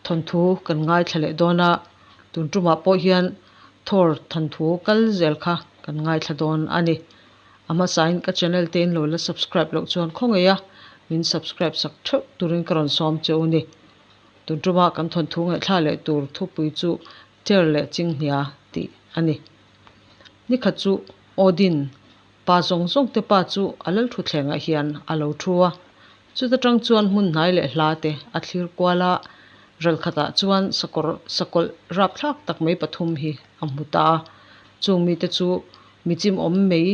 Thawnthu kan ngaithla leh dawn a, tun tumah pawh hian Thor thawnthu kal zel kha kan ngaithla dawn a ni. A hmasain ka channel te in lo la subscribe loh chuan khawngaih a, min subscribe sak theuh turin ka rawn sawm che u ni. Tun tuma kan thawnthu ngaihthla leh tur thupui chu Ter leh Chinghnia tih a ni. Nikhat chu Odin Pa zawng zawng te pa chu a lal thutthlengah hian a lo thu a, chuta tang chuan hmun hnai leh hla te a thlir kual a, ral khatah chuan sakawr sakawlh rapthlak tak mai pathum hi a hmu ta a, chung mite chu michim awm mai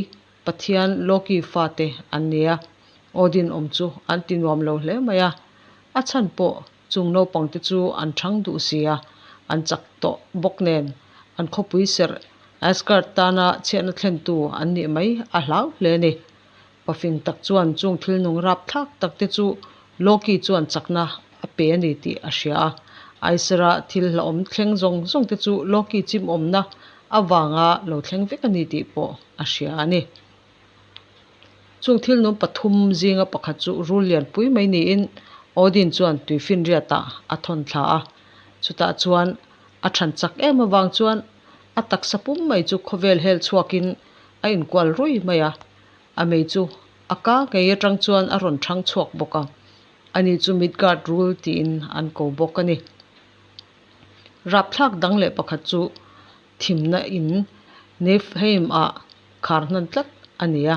Pathian Loki fate an ni a, Odin awm chu an ti nuam lo hle mai a, a chhan pawh Chung naupangte chu an thang duh si a, an chak tawh bawk nen an khawpui serh Asgard tana chhiatna thlentu an nih mai a hlau hle a ni. Pafing tak chuan chung thil nung rapthlak tak te chu Loki chuan chakna a pe a ni tih a hria a. Aesir-a thil hlauhawm thleng zawng zawng te chu Loki chimawmna avanga lo thleng vek a ni tih pawh a hria a ni. Chung thil nung pathum zinga pakhat chu rul lianpui mai niin Odin chuan tuifinriatah a thawn thla a. Chutah chuan a than chak em avang chuan a taksa pum mai chu khawvel hel chhuakin a inkual rui mai a. A mei chu a ka ngei atang chuan a rawn thang chhuak bawk a. Ani chu Midgard rul tiin an ko bawk a ni. Rapthlak dang leh pakhat chu thimna in Niflheim ah khar hnan tlat a ni a.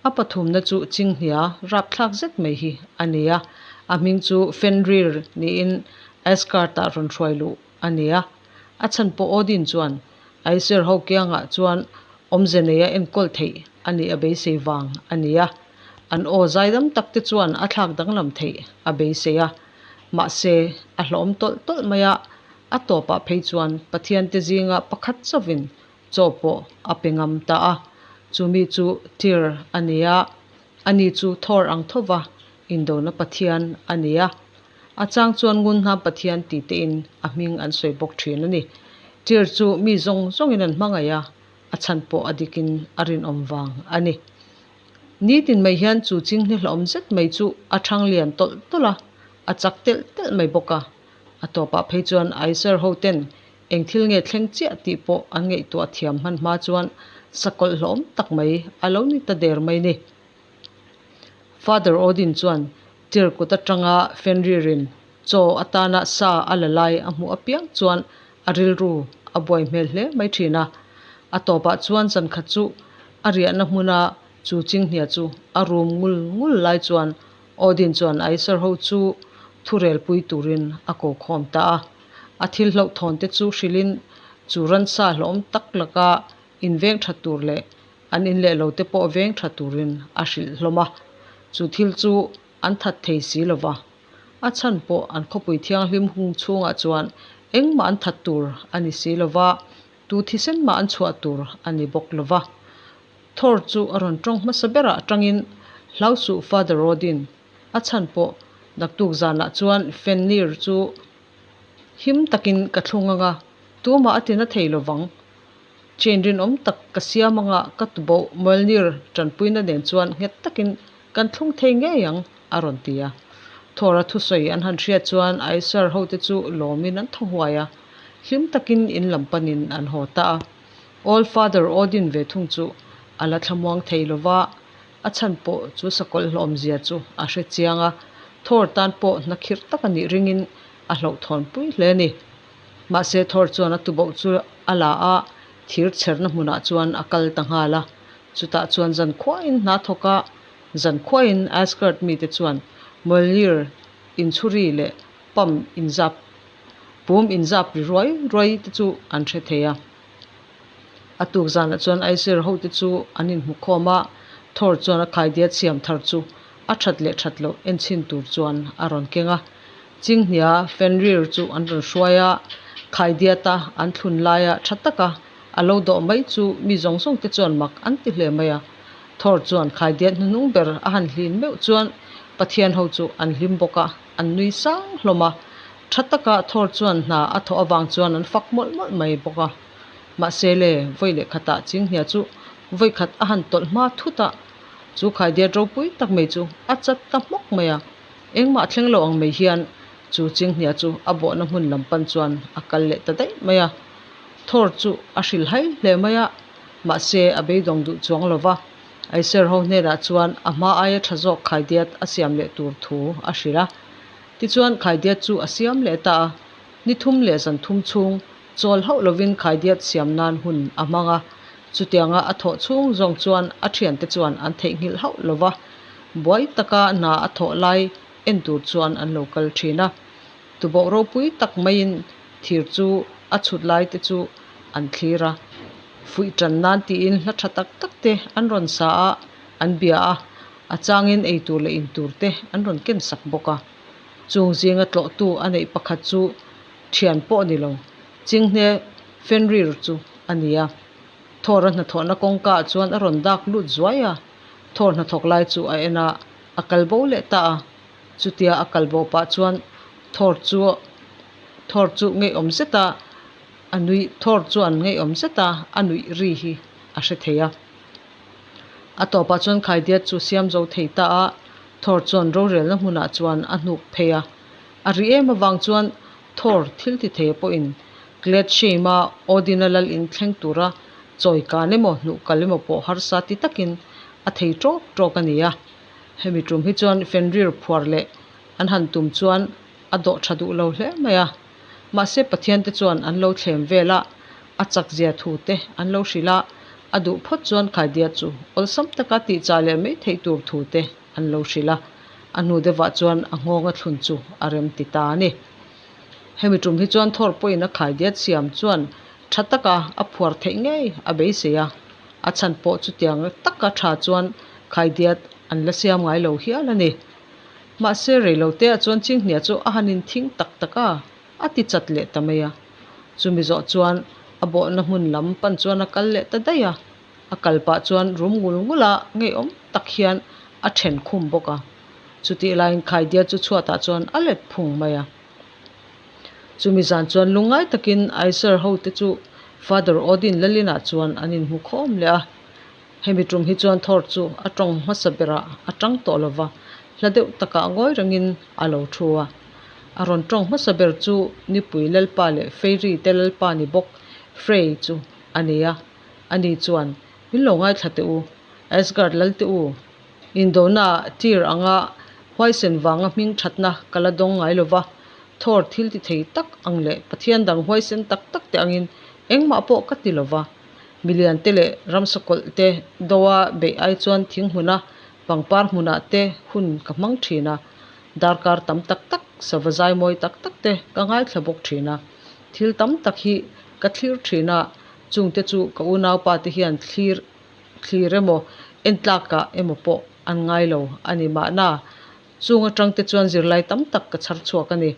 A pathumna chu Chinghnia rapthlak zet mai hi a ni a. A hming chu Fenrir niin Asgard ah rawn hruai luh a ni a. A chhan pawh Odin chuan Aesir ho kiangah chuan awmze neia enkawl theih a nih a beisei vang a ni a. An aw zaidam tak te chuan a thlak danglam theih a beisei a. Mahse, a hlawm tawlh tawlh mai a, A tawpah phei chuan Pathiante zinga pakhat chauhin chaw pawh a pe ngam ta a, chumi chu Tyr a ni a, ani chu Thor ang thova indona Pathian a ni a. A chang chuan Ngunhnam Pathian ti tein a hming an sawi bawk thin a ni. Tyr chu mi zawng zawngin an hmangaih a, a chhan pawh a dikin a rinawm vang a ni. Nitin mai hian chu chinghne hlauhawm zet mai chu a thang lian tawlh tawlh a, a chak telh telh mai bawk a. A tawpah phei chuan Aesir ho ten eng thil nge thleng chiah tih pawh an ngaihtuah thiam hman hma chuan sakawlh hlawm tak mai a lo ni ta der mai ni. Father Odin chuan Tyr kut atanga Fenrir-in chaw atana sa a la lai a hmuh apiang chuan a rilru a buai hmel hle mai thin a. A tawpah chuan zankhat chu a riahna hmuna chu chinghnia chu a rum ngul ngul lai chuan Odin chuan Aesir ho chu thurelpui turin a ko khawm ta a. A thil hlauhthawn te chu hrilhin chu ransa hlawm tak laka inveng tha tur leh an in leh lo te pawh veng tha turin a hrilh hlawm a. Chu thil chu an that thei si lo va. A chhan pawh an khawpui thianghlim hung chhungah chuan engmah an that tur a ni si lo va, tu thisen mah an chhuah tur a ni bawk lo va. Thor chu a rawn tawng hmasa berah atangin hlau suh Father Odin, a chhan pawh naktuk zanah chuan Fenrir chu him takin ka thlung anga tumah a tina thei lovang. Chain rinawm tak ka siam anga ka tuboh Mjolnir tanpuina nen chuan nghet takin kan thlung thei ngei ang a rawn ti a. Thor-a thusawi an han hriat chuan Aesir hote chu lawmin an thaw huai a, hlim takin in lam panin an haw ta a. Old Father Odin ve thung chu a la thlamuang thei lo va, a chhan pawh chu sakawlh hlawmzia chu a hre chiang a, Thor tan pawh hna khirh tak a nih ringin a hlauhthawn pui hle a ni. Mahse Thor chuan a tuboh chu a la a, thir chherna hmunah chuan a kal ta nghal a. Chutah chuan zankhuain hna thawk a, zankhuain Asgard mite chuan Mjolnir inchhuri leh pump inzap Pum inzap ri ruai ruai te chu an hre thei a. A tuk zanah chuan Aesir ho te chu an inhmu khawm a, Thor chuan a khaidiat siam thar chu a that leh that loh enchhin tur chuan a rawn keng a. Chinghnia Fenrir chu an rawn hruai a, khaidiata an thlun laia tha taka a lo dawh mai chu mi zawng zawng te chuan mak an ti hle mai a. Thor chuan khaidiat hnuhnung ber a han hlin meuh chuan Pathian ho chu an hlim bawk a. An nui sang hlawm a, tha taka Thor chuan hna a thawh avang chuan an fak mawlh mawlh mai bawk a. Mahse le, vawi leh khatah Chinghnia chu vawi khat a han tawlh hma thut a, chu khaidiat ropui tak mai chu a chat ta hmawk mai a. Engmah thleng lo ang mai hian Chu chinghnia chu a bawhna hmun lam pan chuan a kal leh ta daih mai a. Thor chu a hrilhhai hle mai a, mahse a beidawng duh chuang lo va. Aiser ho hnenah chuan a hma aia tha zawk khaidiat a siam leh tur thu a hrilh a. Tichuan khaidiat chu a siam leh ta a, ni thum leh zan thum chhung chawl hauh lovin khaidiat siam nan hun a hmang a. Chutianga a thawh chhung zawng chuan a thiante chuan an theihnghilh hauh lo va, buai taka hna a thawh lai en tur chuan an lo kal thin a. Tuboh ropui tak maiin thir chu a chhut lai te chu an thlir a, fuih tan nan tiin hla tha tak tak te an rawn sa a, an bia a, a changin ei tur leh in tur te an rawn ken sak bawk a. Chung zinga tlawhtu a neih pakhat chu thian pawh ni lo, Chinghne Fenrir chu a ni a. Thawra hnathawhna kawngka ah chuan a rawn dak lut zuai a, Thawr hnathawk lai chu a en a, a kal bo leh ta a. Chutia a kal bo pah chuan Thawr chu Thawr chu ngeiawm zet a a nuih Thawr chuan ngeiawm zet a a nuih ri hi a hre thei a. A tawpah chuan Khaidiat chu siam zo thei ta a, Thawr chuan rorelna hmunah chuan a hnuk phei a. A ri em avang chuan Thawr thil ti thei pawhin Gladsheim-a Odin-a lal in thleng tura chawi kan emaw hnuh kal emaw pawh harsa ti takin a thei tawk tawk a ni a. Hemi tum hi chuan Fenrir phuar leh an han tum chuan a dawh tha duh lo hle mai a. Mahse Pathian te chuan an lo thlem vel a, a chak zia thu te an lo hrilh a, a duh phawt chuan Khaidia chu awlsam taka tihchah leh mai theih tur thu te an lo hrilh a. A hnu deuhah chuan a nghawng a thlun chu a rem ti ta a ni. Hemi tum hi chuan Thor pawhin a Khaidiat siam chuan tha taka a phuar theih ngei a beisei a, a chhan pawh chutiang taka tha chuan Khaidiat an la siam ngai lo hial a ni. Mahse reiloteah chuan Chinghnia chu a han inthing tak tak a, a ti chat leh ta mai a. Chumi zawh chuan a bawhna hmun lam pan chuan a kal leh ta daih a, a kal pah chuan rum ngul ngul a ngeiawm tak hian a then khum bawk a. Chutih laiin Khaidia chu chhuatah chuan a let phung mai a. Chumi zan chuan lungngai takin Aiser hote chu Father Odin Lalinah chuan an inhmu khawm leh a. Hemi tum hi chuan Thor chu a tawng hmasa berah a tang tawh lo va, hla deuh takah ngawi rengin a lo thu a. A rawn tawng hmasa ber chu Nipui Lalpa leh Fairy te Lalpa ni bawk Frey chu a ni a. Ani chuan, Min lo ngaithla teh u, Asgard Lalte u, Indona tir anga huaisen vanga hming thatna ka la dawng ngai lo va, Thor thil ti thei tak ang leh Pathian dang huaisen tak tak te angin engmah pawh ka ti lo va. Milian te leh ramsakawlh te doa beih ai chuan thing hmuna pangpar hmunah te hun ka hmang thin a, darkar tam tak tak sava zai mawi tak tak te ka ngaithla bawk thin a. Thil tam tak hi ka thlir thin a, chungte chu ka unaupa te hian thlir thlir emaw entlakah emaw pawh an ngai lo a ni mahna. Chung atang te chuan zirlai tam tak ka chhar chhuak a ni.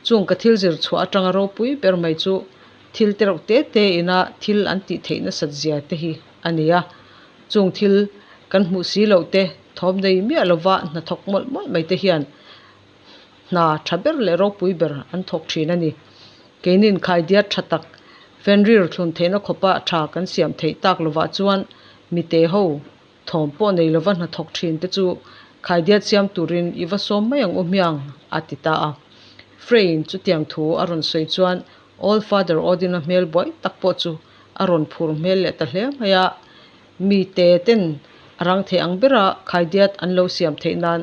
Chung ka thil zir chhuah atanga ropui ber mai chu thil te reuh te te ina thil an tih theih nasat zia te hi a ni a. Chung thil kan hmuh si loh te thawm nei miah lova hnathawk mawlh mawlh mai te hian hna tha ber leh ropui ber an thawk thin a ni. Keinin khaidiat tha tak Fenrir thlun theihna khawpa tha kan siam theih tak lovah chuan mite ho thawm pawh nei lova hnathawk thin te chu khaidiat siam turin i va sawm mai ang u hmiang a ti ta a. Frey-in chutiang thu a rawn sawi chuan Old Father Odin-a hmel buai tak pawh chu a rawn phur hmel leh ta hle mai a. Mite ten a rang thei ang bera khaidiat an lo siam theih nan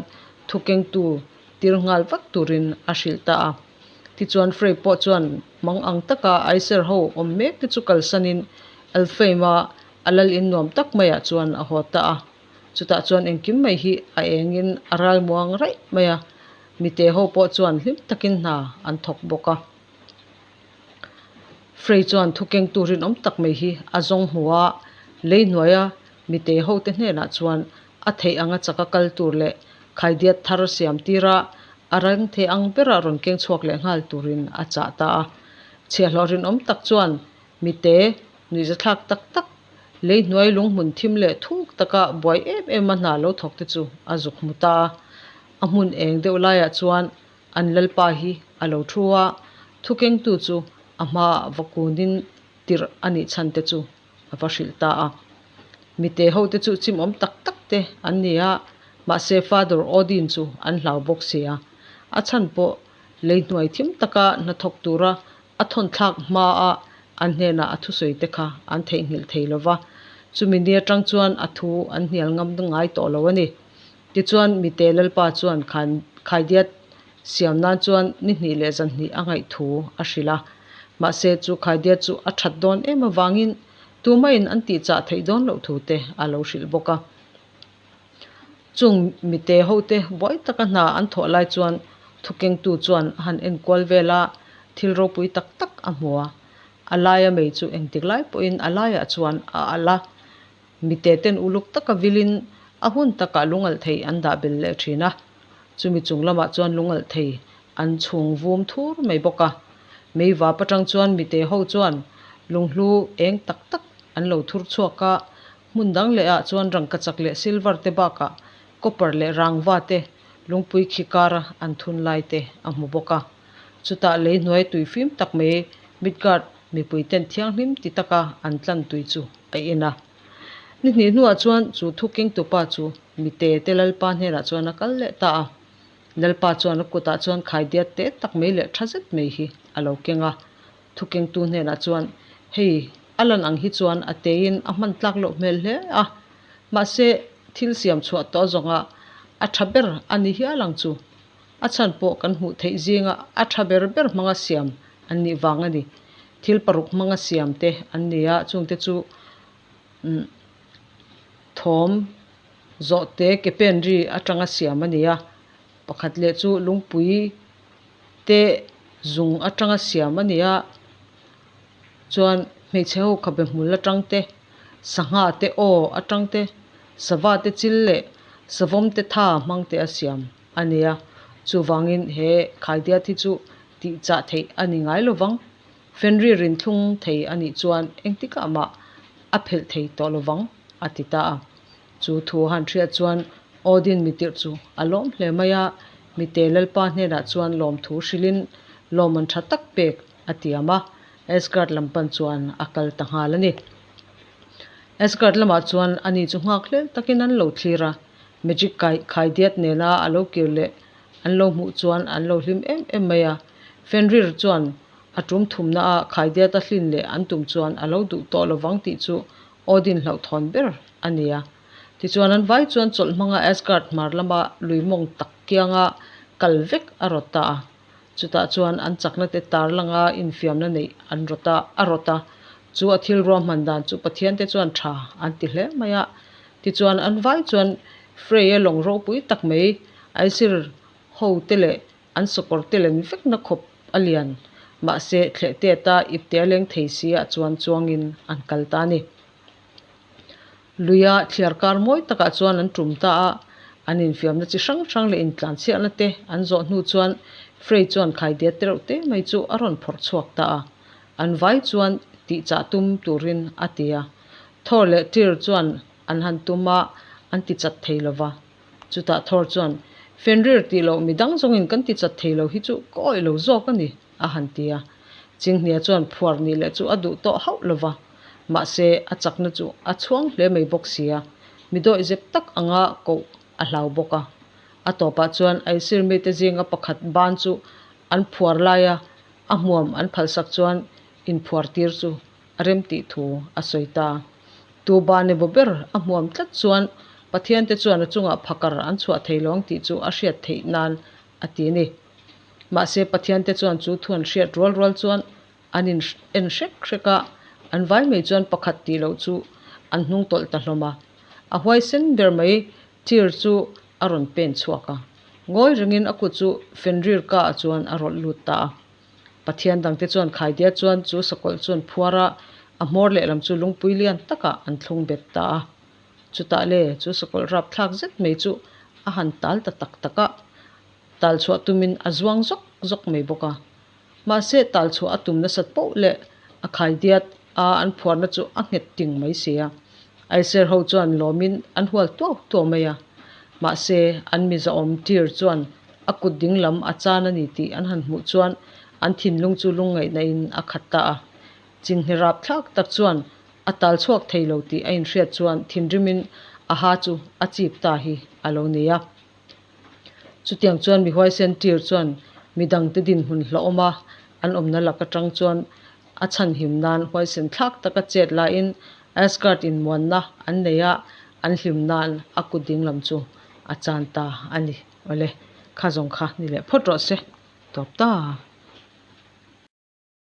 thukengtu tir nghal vak turin a hrilh ta a. Tichuan Frey pawh chuan mang ang taka Aiser ho awm mek te chu kalsanin Alfheim-a a lal in nuam tak maiah chuan a haw ta a. Chutah chuan engkim mai hi a engin a ral muang raih mai a, mite ho pawh chuan hlim takin hna an thawk bawk a. Frey chuan thukengtu rinawm tak mai hi a zawng hmu a, lei hnuaia mite hote hnenah chuan a theih anga chaka kal tur leh khaidiat thar siam tira a reng thei ang bera rawn keng chhuak leh nghal turin a chah ta a. Chhiahhlawh rinawm tak chuan mite nuihzathlak tak tak, lei hnuai lung hmun thim leh thuk taka buai em em a hna lo thawk te chu a zuk hmu ta a. A hmun eng deuh laiah chuan An lalpa hi a lo thu a, thukengtu chu a hmaah va kunin tirh a nih chhan te chu a va hrilh ta a. Mite hote chu chimawm tak tak te an ni a, mahse Father Odin chu an hlau bawk si a. A chhan pawh Lei hnuai thim taka hnathawk tura a thawn thlak hmaa an hnenah a thusawi te kha an theihnghilh thei lo va, chumi ni atang chuan a thu an hnial ngam ngai tawh lo a ni. Tichuan, Mite Lalpa chuan khaidiat siam nan chuan ni hnih leh zan hnih a ngaih thu a hrilh a. Mahse, chu khaidiat chu a that dawn em avangin tumahin an tihchah theih dawn loh thu te a lo hrilh bawk a. Chung mite hote buai taka hna an thawh lai chuan thukengtu chuan a han enkual vel a, thil ropui tak tak a hmu a. A laia mei chu engtik lai pawhin a laiah chuan a alh a. Mite ten uluk taka vilin a hun takah lungalh thei an dah bel leh thin a. Chumi chung lamah chuan lungalh thei an chhung vum thur mai bawk a. Mei vap atang chuan mite ho chuan lunghlu eng tak tak an lo thur chhuak a, Hmun dang leh ah chuan rangkachak leh silver te bakah copper leh rangva te lungpui khi kara an thun lai te a hmu bawk a. Chutah lei hnuai tui fim tak mai Midgard mipui ten thianghlim ti taka an tlan tui chu a in a. Ni hnih hnuah chuan chu thu kengtupa chu mite te Lalpa hnenah chuan a kal leh ta a. Lalpa chuan a kutah chuan khaidiat te tak mai leh tha zet mai hi a lo keng a. Thukengtu hnenah chuan, Hei, a lan ang hi chuan a teiin a hman tlak loh hmel hle a, mahse thil siam chhuah tawh zawnga a tha ber a ni hial ang chu. A chhan pawh kan hmuh theih zinga a tha ber ber hmanga siam an nih vang a ni. Thil paruk hmanga siam te an ni a, chungte chu thawm zawhte ke pen ri atanga siam a ni a, pakhat leh chu lungpui te zung atanga siam a ni a chuan hmeichhe ho khabe hmul atang te sangha te aw atang te sava te chil leh savawm te tha hmang te a siam a ni a chuvangin he khaidiat hi chu tih chah theih a ni ngai lovang Fenrir rin thlung thei a nih chuan engtikah mah a phelh thei tawh lovang a ti ta a. Chu thu han hriat chuan Odin mitirh chu a lawm hle mai a, mite Lalpa hnenah chuan lawmthu hrilhin lawmman tha tak pek a tiam a, Asgard lam pan chuan a kal ta nghal a ni. Asgard lamah chuan ani chu nghak hlel takin an lo thlir a, magic khaidiat nena a lo kir leh an lo hmuh chuan an lo hlim em em mai a, Fenrir chuan a tum thumna a khaidiat a hlin leh an tum chuan a lo duh tawh lovang tih chu Odin hlauhthawn ber a ni a. Tichuan an vai chuan chawlh hmanga Asgard hmar lama lui mawng tak kianga kal vek a rawt ta a. Chutah chuan an chakna te tar langa infiamna neih an rawt a, a rawt a. Chu a thil ruahman dan chu Pathian te chuan tha an ti hle mai a. Tichuan an vai chuan Frey-a lawng ropui tak mai Aesir ho te leh An sakawr te len vekna khawp a lian. Mahse, thleh teta ipte a leng thei si ah chuan chuangin an kal ta a ni. Luia thliar kar mawi takah chuan an tum ta a, an infiamna chi hrang hrang leh intlanchhiahna te an zawh hnu chuan Frey chuan khaidiat tereuh te mai chu a rawn phawrh chhuak ta a. An vai chuan tihchah tum turin a ti a. Thor leh Tyr chuan an han tum a, an tichat thei lova. Chutah Thor chuan, Fenrir tih loh mi dang zawngin kan ti chat thei lo hi chu ka awih lo zawk a ni, a han ti a. Chinghnia chuan phuar nih leh chu a duh tawh hauh lo va, mahse a chakna chu a chhuang hle mai bawk si a, mi dawih zep tak anga koh a hlau bawk a. A tawpah chuan Aesir mite zinga pakhat ban chu an phuar laia a hmuam an phalsak chuan inphuar tir chu a rem tih thu a sawi ta. Tuba nebo ber a hmuam tlat chuan Pathiante chuan a chungah phakar an chhuah thei lo ang tih chu a hriat theih nan a ti a ni. Mahse Pathiante chuan chu thu an hriat rual rual chuan an in en hrek hrek a, an vai mai chuan pakhat tih loh chu an hnung tawlh ta hlawm a. A huaisen ber mai Tyr chu a rawn pen chhuak a, ngawi rengin a kut chu Fenrir ka ah chuan a rawlh lut ta a. Pathian dangte chuan Khaidia chuan chu sakawlh chu an phuar a, a hmawr lehlam chu lungpui lian takah an thlung bet ta a. Chutah le, chu sakawlh rapthlak zet mai chu a han tal ta tak tak a, tal chhuah tumin a zuang zawk zawk mai bawk a. Mahse, tal chhuah a tum nasat poh leh a Khaidiat a an phuarna chu a nghet ting mai si a. Aiser ho chuan lawmin an hual tuau tuau mai a. Mahse, an mizaawm tir chuan a kut ding lam a chan a ni tih an han hmuh chuan an thinlung chu lungngaihna in a khat ta a. Chinghne rapthlak tak chuan a tal chhuak thei lo tih a inhriat chuan thinrimin a ha chu a chip ta hi a lo ni a. Chutiang chuan mi huaisen tir chuan Midangte dinhmun hlauhawm a, an awmna lak atang chuan a chhanhim nan huaisen thlak taka chet laiin Asgard in muanna an nei a, an hlim nan a kut dinglam chu a chan ta a ni. Awle, kha zawng kha ni leh phawt rawh se. Tawp ta.